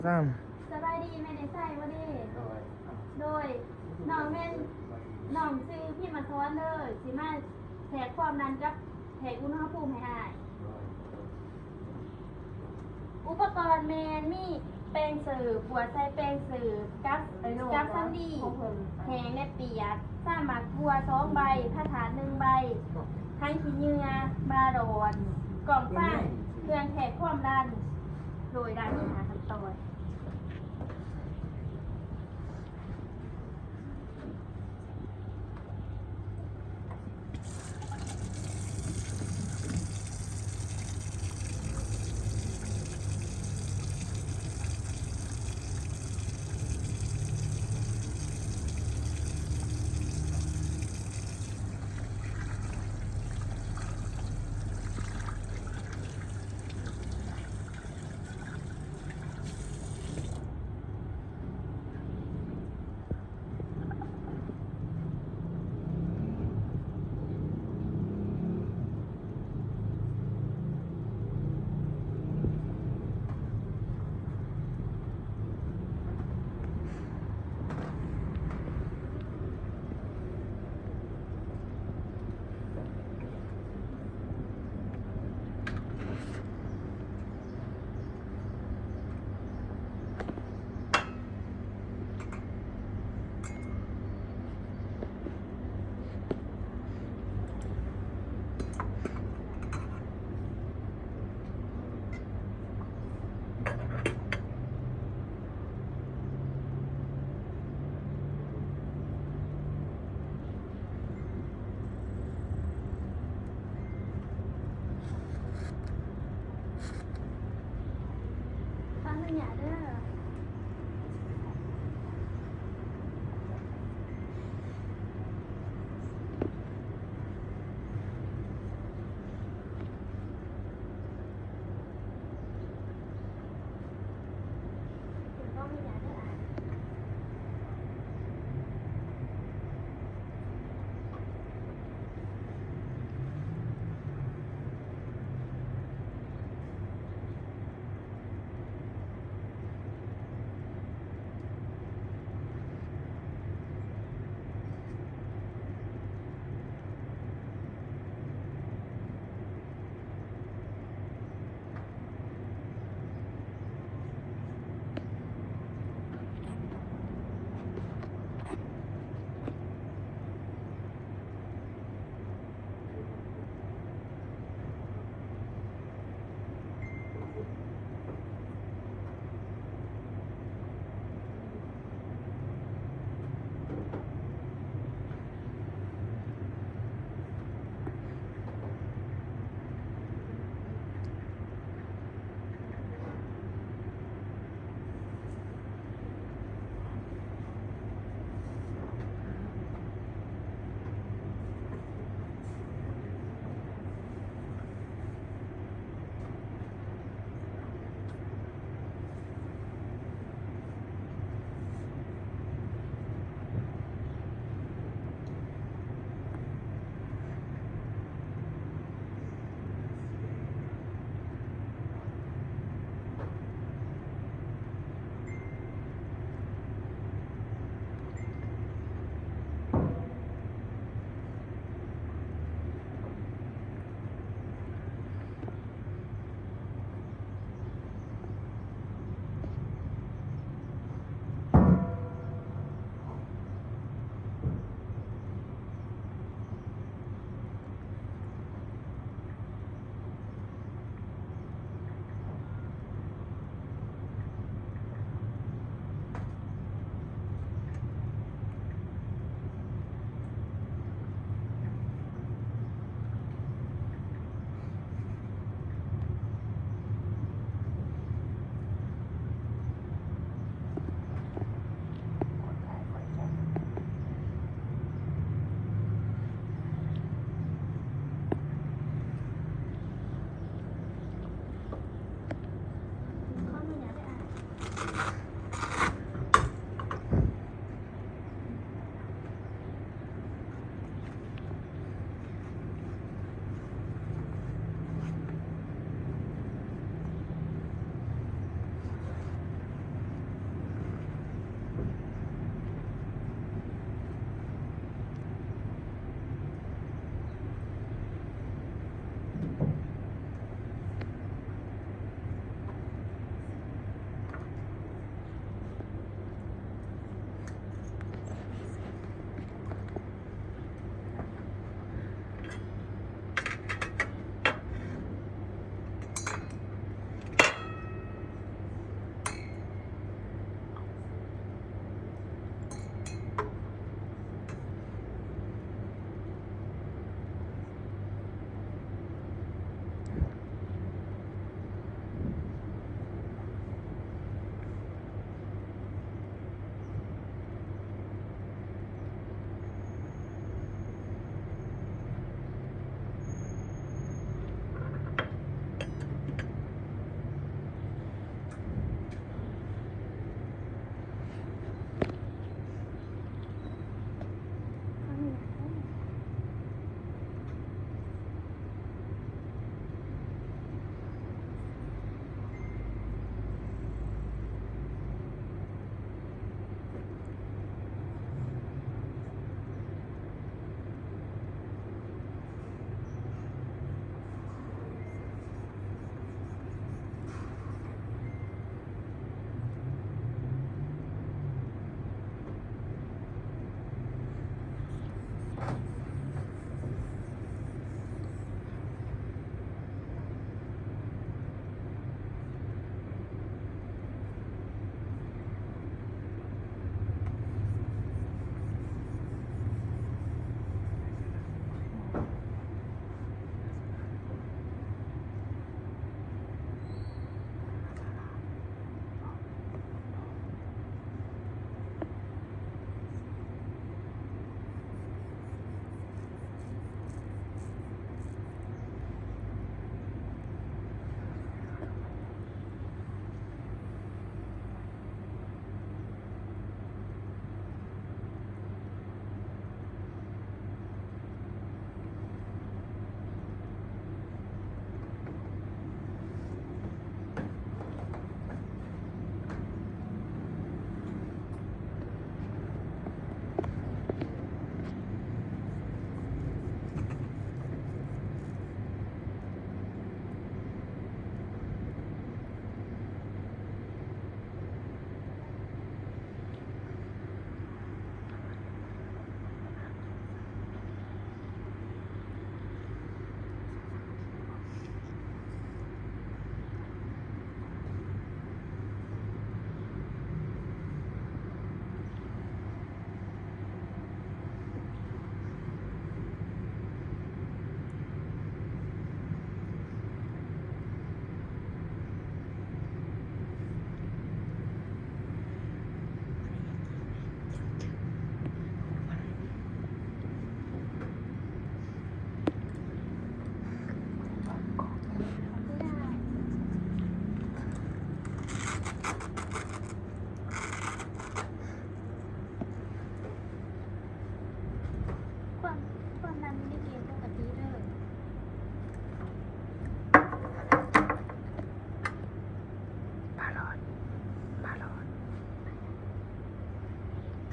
ສາມ ສະບາຍດີ ແມ່ນອ້າຍໄຊບໍ່ເດ? ໂດຍ ນ້ອງແມ່ນ ນ້ອງຊື່ພິມມະສອນເດີ ຊິມາແທກຄວາມດັນກັບແທກອຸນຫະພູມໃຫ້ອ້າຍ. ອຸປະກອນແມ່ນມີແປງເສີບ, ບວດໃສ່ແປງເສີບ ກັບ ກັບສຳລີແຫ້ງ ແລະ ປຽກ, ຊາມໝາກບົວສອງໃບ, ພະທາດໜຶ່ງໃບ, ຖັງຂີ້ເຫຍື້ອ, ບາຫຼອນ, ກ້ອງຟາງ, ເຄື່ອງແທກຄວາມດັນ. ໂດຍ ລະມີຫ້າຂັ້ນຕອນ.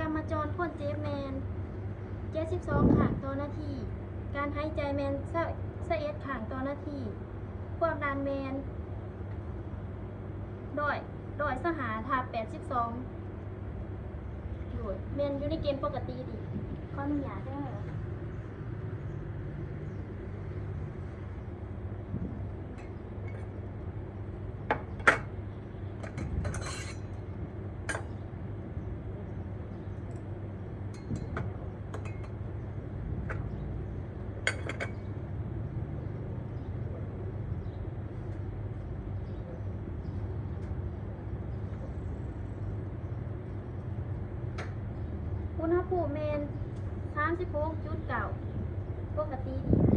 ພະພະຈອນຄົນເຈັບແມ່ນເຈັດສິບສອງຄັ້ງຕໍ່ນາທີ, ການຫາຍໃຈແມ່ນຊາວເອັດຄັ້ງຕໍ່ນາທີ, ຄວາມດັນແມ່ນຮ້ອຍ ຮ້ອຍຊາວຫ້າທັບແປດສິບສອງ ໂດຍ ແມ່ນຢູ່ໃນເກນປົກກະຕິດີ. ຂໍອະນຸຍາດເດີ. ອຸນຫະພູມແມ່ນສາມສິບຫົກຈຸດເກົ້າ ປົກກະຕິດີ.